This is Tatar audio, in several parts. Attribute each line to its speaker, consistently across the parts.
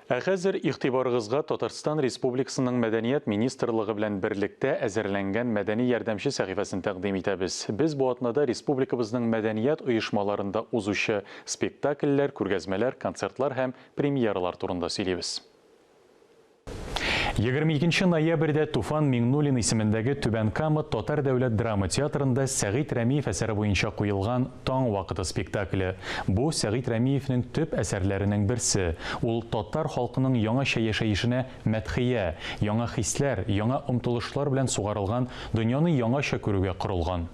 Speaker 1: Ә хәзер игътибарыгызга Татарстан Республикасының Мәдәният министрлыгы белән берлектә әзерләнгән Мәдәни ярдәмче сәхифәсен тәкъдим итәбез. Без бу атнада республикабызның мәдәният оешмаларында узучы спектакльләр, күргәзмәләр, концертлар һәм премьералар турында сөйлибез. 22 ноябрьдә Туфан Миңнуллин исемендәге Түбән Кама татар дәүләт драма театрында Сәгыйть Рәмиев әсәре буенча куелган Таң вакыты спектакле. Бу, Сәгыйть Рәмиевнең төп әсәрләренең берсе. Ул татар халкының яңача яшәешенә мәдхия, яңа хисләр, яңа омтылышлар белән сугарылган дөньяны яңача күрүгә корылган.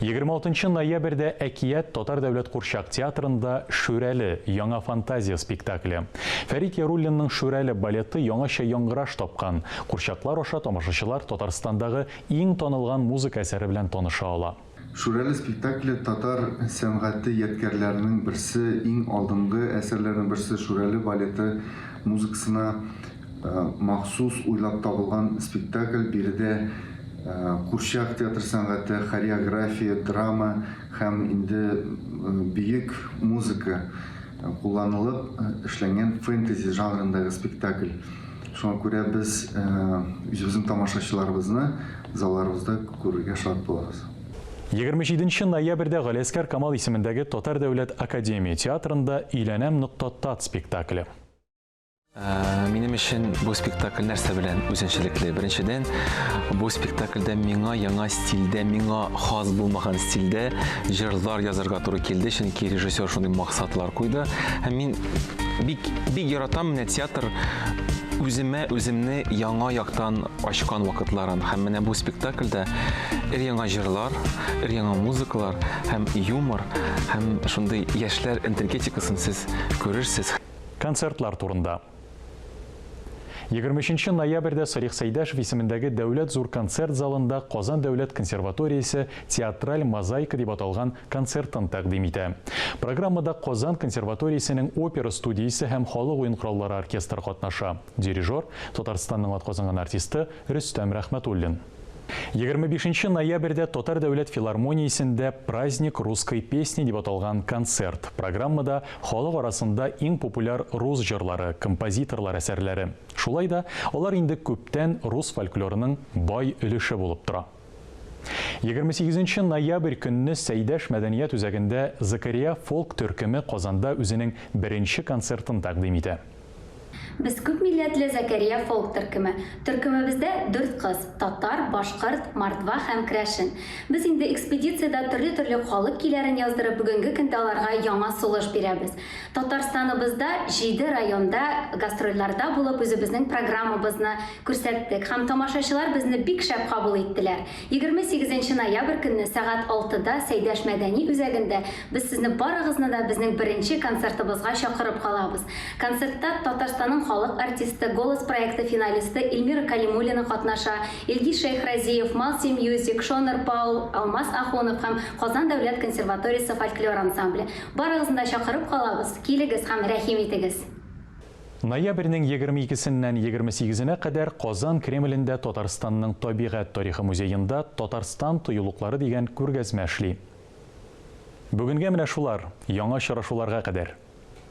Speaker 1: 26 нчы ноябрьдә Әкият татар дәүләт курчак театрында Шүрәле, яңа фантазия спектакле. Фәрит Яруллинның Шүрәле балеты яңача яңгыраш тапкан. Курчаклар аша тамашачылар Татарстандагы иң танылган музыка әсәре белән таныша ала.
Speaker 2: Шүрәле спектакле татар сәнгате ядкәрләренең берсе, иң алдынгы әсәрләрнең берсе, Шүрәле балеты музыкасына Махсус уйлап табылган спектакль, биредә курчак театр сәнгате, хореография, драма һәм инде бөек музыка кулланылып эшләнгән фэнтези жанрындагы спектакль. Шуңа күрә без үзебезнең тамашачыларыбызны залларыбызда күрергә шат булабыз.
Speaker 1: 27 ноябрьдә Галиәсгар Камал исемендәге Татар дәүләт академия театрында Өйләнәм нокта тат спектакле.
Speaker 3: Минем өчен бу спектакль нәрсә белән үзенчәлекле? Беренчедән, бу спектакльдә миңа яңа стильдә, миңа хас булмаган стильдә җырлар язарга туры килде, чөнки режиссер шундый максатлар куйды. Һәм мин бик бик яратам менә театр үземә үземне яңа яктан ачкан вакытларын. Һәм менә бу спектакльдә өр-яңа җырлар, өр-яңа музыкалар һәм юмор һәм шундый яшьләр энергетикасын сез күрерсез.
Speaker 1: Концертлар турында. 23 ноябрьдә Салих Сәйдәшев исемендәге Дәүләт зур концерт залында Казан дәүләт консерваториясе Театраль мозаика дип аталган концертын тәкъдим итә. Программада Казан консерваториясенең опера студиясе һәм халык уен кораллары оркестры катнаша. Дирижер, Татарстанның атказанган артисты Рөстәм Рәхмәтуллин. 25 нче ноябрьдә Татар дәүләт филармониясендә Праздник русской песни дип аталган концерт. Программада халык арасында иң популяр рус җырлары, композиторлар әсәрләре. Шулай да, алар инде күптән рус фольклорының бай өлеше булып тора. 28 нче ноябрь көнне Сәйдәш мәдәният үзәгендә Закария фолк төркеме Казанда үзенең беренче концертын тәкъдим итә.
Speaker 4: Без күпмилләтле Зәкәрия фолк төркеме. Төркемебездә дүрт кыз, татар, башкорт, мордва һәм крәшен. Без инде экспедициядә төрле-төрле халык көйләрен яздырып, бүгенге көндә аларга яңа сулыш бирәбез. Татарстаныбызда җиде районда гастрольләрдә булып, үзебезнең программабызны күрсәттек һәм тамашачылар безне бик шәп кабул иттеләр. 28 нче ноябрь көнне сәгать алтыда Сәйдәш мәдәни үзәгендә без сезне барыгызны да безнең беренче концертыбызга чакырып калабыз. Концертта Татарстанның халык артисты, Голос проекты финалисты Эльмира Калимуллина катнаша, Илгиз Шәйхразиев, Малси Мьюзик, Шонер Паул, Алмаз Ахунов һәм Казан дәүләт консерваториясе фольклор ансамбле. Барыгызны да чакырып калабыз, килегез һәм рәхим итегез!
Speaker 1: Ноябрьнең 22сеннән 28енә кадәр Казан Кремлендә Татарстанның табигать тарихы музеенда Татарстан тыюлыклары дигән күргәзмә эшли. Бүгенгә менә шулар. Яңа очрашуларга кадәр!